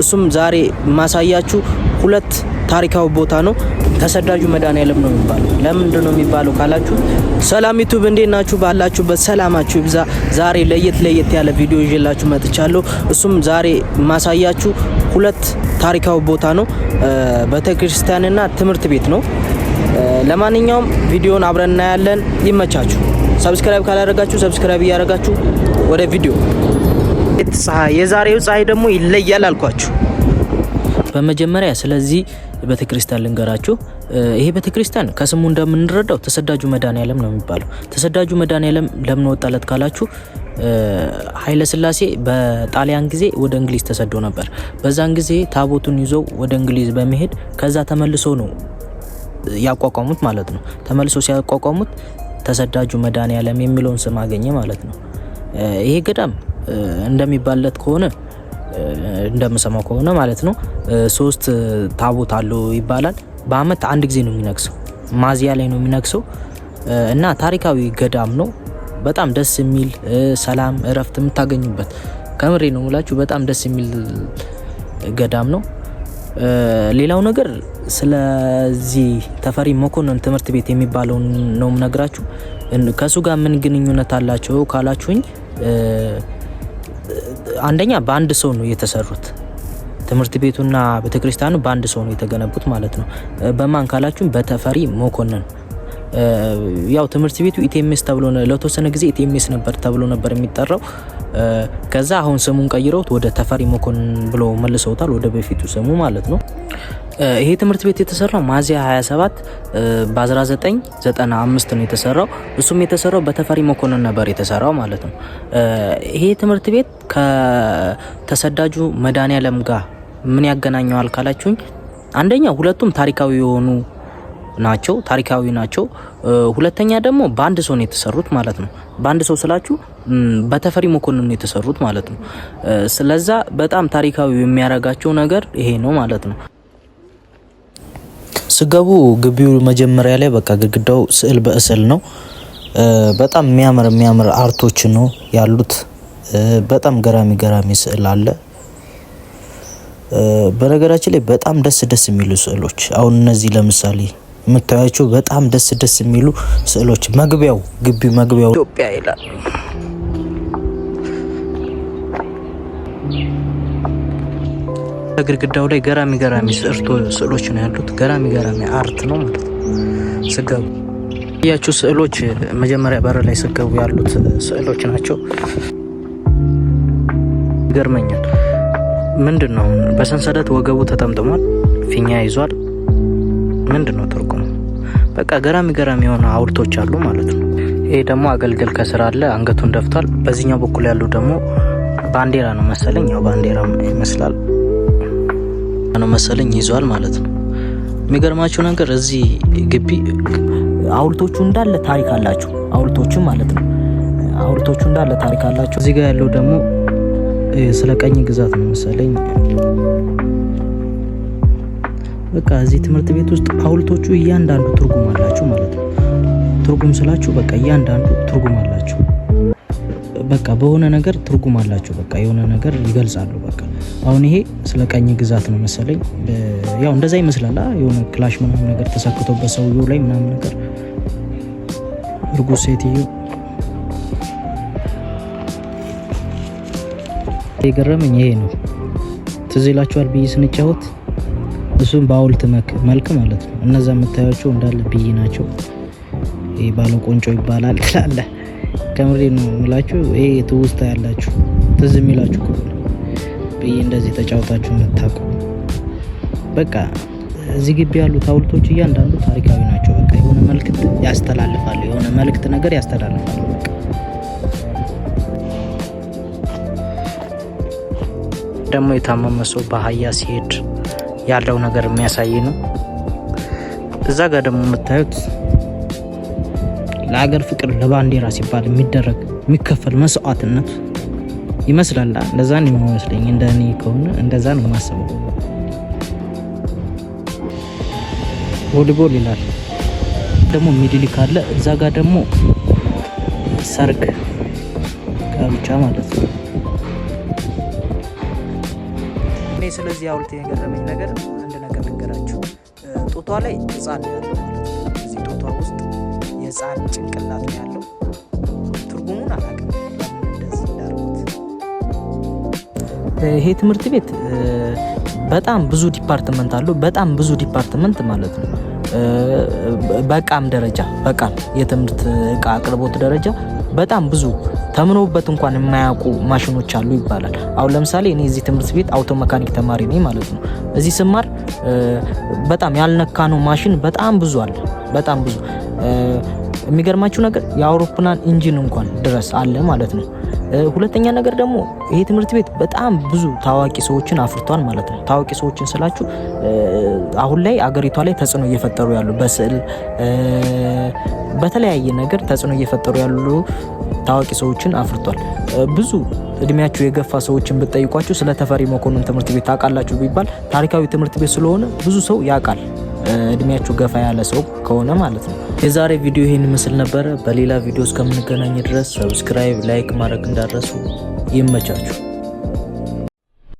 እሱም ዛሬ ማሳያችሁ ሁለት ታሪካዊ ቦታ ነው። ተሰዳጁ መድኃኔዓለም ነው የሚባለው። ለምንድን ነው የሚባለው ካላችሁ፣ ሰላም ዩቲዩብ እንዴት ናችሁ? ባላችሁበት ሰላማችሁ ይብዛ። ዛሬ ለየት ለየት ያለ ቪዲዮ ይዤላችሁ መጥቻለሁ። እሱም ዛሬ ማሳያችሁ ሁለት ታሪካዊ ቦታ ነው። ቤተክርስቲያንና ትምህርት ቤት ነው። ለማንኛውም ቪዲዮን አብረን እናያለን። ይመቻችሁ። Subscribe ካላደረጋችሁ subscribe እያደረጋችሁ ወደ ቪዲዮ። ፀሐይ፣ የዛሬው ፀሐይ ደግሞ ይለያል አልኳችሁ። በመጀመሪያ ስለዚህ ቤተክርስቲያን ልንገራችሁ። ይሄ ቤተክርስቲያን ከስሙ እንደምንረዳው ተሰዳጁ መድኃኔዓለም ነው የሚባለው። ተሰዳጁ መድኃኔዓለም ለምን ወጣለት ካላችሁ፣ ኃይለ ሥላሴ በጣሊያን ጊዜ ወደ እንግሊዝ ተሰዶ ነበር። በዛን ጊዜ ታቦቱን ይዘው ወደ እንግሊዝ በመሄድ ከዛ ተመልሶ ነው ያቋቋሙት ማለት ነው። ተመልሶ ሲያቋቋሙት ተሰዳጁ መድኃኔዓለም የሚለውን ስም አገኘ ማለት ነው። ይሄ ገዳም እንደሚባልለት ከሆነ፣ እንደምሰማው ከሆነ ማለት ነው፣ ሶስት ታቦት አለው ይባላል። በአመት አንድ ጊዜ ነው የሚነግሰው፣ ሚያዝያ ላይ ነው የሚነግሰው እና ታሪካዊ ገዳም ነው። በጣም ደስ የሚል ሰላም፣ እረፍት የምታገኙበት፣ ከምሬ ነው የምላችሁ፣ በጣም ደስ የሚል ገዳም ነው። ሌላው ነገር ስለዚህ ተፈሪ መኮንን ትምህርት ቤት የሚባለውን ነው የምነግራችሁ። ከሱ ጋር ምን ግንኙነት አላቸው ካላችሁኝ፣ አንደኛ በአንድ ሰው ነው የተሰሩት። ትምህርት ቤቱና ቤተክርስቲያኑ በአንድ ሰው ነው የተገነቡት ማለት ነው። በማን ካላችሁም በተፈሪ መኮንን። ያው ትምህርት ቤቱ ኢቲኤምኤስ ተብሎ ለተወሰነ ጊዜ ኢቲኤምኤስ ነበር ተብሎ ነበር የሚጠራው። ከዛ አሁን ስሙን ቀይረውት ወደ ተፈሪ መኮንን ብሎ መልሰውታል፣ ወደ በፊቱ ስሙ ማለት ነው። ይሄ ትምህርት ቤት የተሰራው ሚያዝያ 27 በ1995 ነው የተሰራው። እሱም የተሰራው በተፈሪ መኮንን ነበር የተሰራው ማለት ነው። ይሄ ትምህርት ቤት ከተሰዳጁ መድኃኔዓለም ጋር ምን ያገናኘዋል ካላችሁኝ፣ አንደኛ ሁለቱም ታሪካዊ የሆኑ ናቸው፣ ታሪካዊ ናቸው። ሁለተኛ ደግሞ በአንድ ሰው ነው የተሰሩት ማለት ነው። በአንድ ሰው ስላችሁ በተፈሪ መኮንን ነው የተሰሩት ማለት ነው። ስለዛ በጣም ታሪካዊ የሚያደርጋቸው ነገር ይሄ ነው ማለት ነው። ስገቡ ግቢው መጀመሪያ ላይ በቃ ግድግዳው ስዕል በስዕል ነው። በጣም የሚያምር የሚያምር art ኦች ነው ያሉት። በጣም ገራሚ ገራሚ ስዕል አለ። በነገራችን ላይ በጣም ደስ ደስ የሚሉ ስዕሎች፣ አሁን እነዚህ ለምሳሌ የምታያቸው በጣም ደስ ደስ የሚሉ ስዕሎች መግቢያው ግቢው መግቢያው ኢትዮጵያ ይላል። ግድግዳው ላይ ገራሚ ገራሚ ስዕሎች ነው ያሉት። ገራሚ ገራሚ art ነው ማለት ነው። ስገቡ ያችሁ ስዕሎች መጀመሪያ በር ላይ ስገቡ ያሉት ስዕሎች ናቸው። ይገርመኛል። ምንድን ነው፣ በሰንሰለት ወገቡ ተጠምጥሟል፣ ፊኛ ይዟል። ምንድን ነው ትርጉሙ? በቃ ገራሚ ገራሚ የሆነ ሐውልቶች አሉ ማለት ነው። ይሄ ደግሞ አገልግል ከስር አለ፣ አንገቱን ደፍቷል። በዚህኛው በኩል ያሉ ደግሞ ባንዲራ ነው መሰለኝ፣ ያው ባንዲራ ይመስላል ነው መሰለኝ ይዟል ማለት ነው። የሚገርማችሁ ነገር እዚህ ግቢ ሐውልቶቹ እንዳለ ታሪክ አላቸው። ሐውልቶቹ ማለት ነው። ሐውልቶቹ እንዳለ ታሪክ አላቸው። እዚህ ጋር ያለው ደግሞ ስለ ቀኝ ግዛት ነው መሰለኝ። በቃ እዚህ ትምህርት ቤት ውስጥ ሐውልቶቹ እያንዳንዱ ትርጉም አላቸው ማለት ነው። ትርጉም ስላችሁ በቃ እያንዳንዱ ትርጉም አላቸው። በቃ በሆነ ነገር ትርጉም አላቸው። በቃ የሆነ ነገር ይገልጻሉ። በቃ አሁን ይሄ ስለ ቀኝ ግዛት ነው መሰለኝ። ያው እንደዛ ይመስላል። የሆነ ክላሽ ምናምን ነገር ተሰክቶበት ሰውየው ላይ ምናምን ነገር፣ እርጉዝ ሴትዮ። የገረመኝ ይሄ ነው። ትዝ ይላችኋል ብይ ስንጫወት፣ እሱም በሐውልት መልክ ማለት ነው። እነዛ የምታያቸው እንዳለ ብይ ናቸው። ይሄ ባለ ቆንጮ ይባላል ትላለህ። ከምሬ ነው የምላችሁ። ይሄ ትውስታ ያላችሁ፣ ትዝ የሚላችሁ ከሆነ፣ ብይ እንደዚህ ተጫውታችሁ የምታውቁ፣ በቃ እዚህ ግቢ ያሉት ሐውልቶች እያንዳንዱ ታሪካዊ ናቸው። በቃ የሆነ መልእክት ያስተላልፋሉ፣ የሆነ መልእክት ነገር ያስተላልፋሉ። በቃ ደግሞ የታመመ ሰው በአህያ ሲሄድ ያለው ነገር የሚያሳይ ነው። እዛ ጋር ደግሞ የምታዩት ለሀገር ፍቅር ለባንዲራ ሲባል የሚደረግ የሚከፈል መስዋዕትነት ይመስላል። እንደዛ ነው የሚመስለኝ። እንደ እኔ ከሆነ እንደዛ ነው የማስበው። ቮሊቦል ይላል፣ ደግሞ ሚኒሊክ አለ። እዛ ጋር ደግሞ ሰርግ ጋብቻ ማለት ነው። እኔ ስለዚህ ሐውልት የገረመኝ ነገር አንድ ነገር ልንገራችሁ። ጡቷ ላይ ሕፃን ነው ያለው ማለት ነው። እዚህ ጡቷ ውስጥ የሕፃን ጭንቅላት ነው ያለው። ትርጉሙን አላውቅም ለምን እንደዚህ እንዳደረጉት። ይሄ ትምህርት ቤት በጣም ብዙ department አለው። በጣም ብዙ department ማለት ነው። በቃም ደረጃ በቃም የትምህርት እቃ አቅርቦት ደረጃ በጣም ብዙ ተምኖበት እንኳን የማያውቁ ማሽኖች አሉ ይባላል። አሁን ለምሳሌ እኔ እዚህ ትምህርት ቤት auto mechanic ተማሪ ነኝ ማለት ነው። እዚህ ስማር በጣም ያልነካነው ማሽን በጣም ብዙ አለ። በጣም ብዙ። የሚገርማችሁ ነገር የአውሮፕላን engine እንኳን ድረስ አለ ማለት ነው። ሁለተኛ ነገር ደግሞ ይሄ ትምህርት ቤት በጣም ብዙ ታዋቂ ሰዎችን አፍርቷል ማለት ነው። ታዋቂ ሰዎችን ስላችሁ አሁን ላይ አገሪቷ ላይ ተጽዕኖ እየፈጠሩ ያሉ፣ በስዕል፣ በተለያየ ነገር ተጽዕኖ እየፈጠሩ ያሉ ታዋቂ ሰዎችን አፍርቷል። ብዙ እድሜያቸው የገፋ ሰዎችን ብትጠይቋቸው ስለ ተፈሪ መኮንን ትምህርት ቤት ታውቃላችሁ ቢባል ታሪካዊ ትምህርት ቤት ስለሆነ ብዙ ሰው ያውቃል። እድሜያቸው ገፋ ያለ ሰው ከሆነ ማለት ነው። የዛሬ ቪዲዮ ይህን ይመስል ነበረ። በሌላ ቪዲዮ እስከምንገናኝ ድረስ subscribe፣ like ማድረግ እንዳትረሱ። ይመቻችሁ።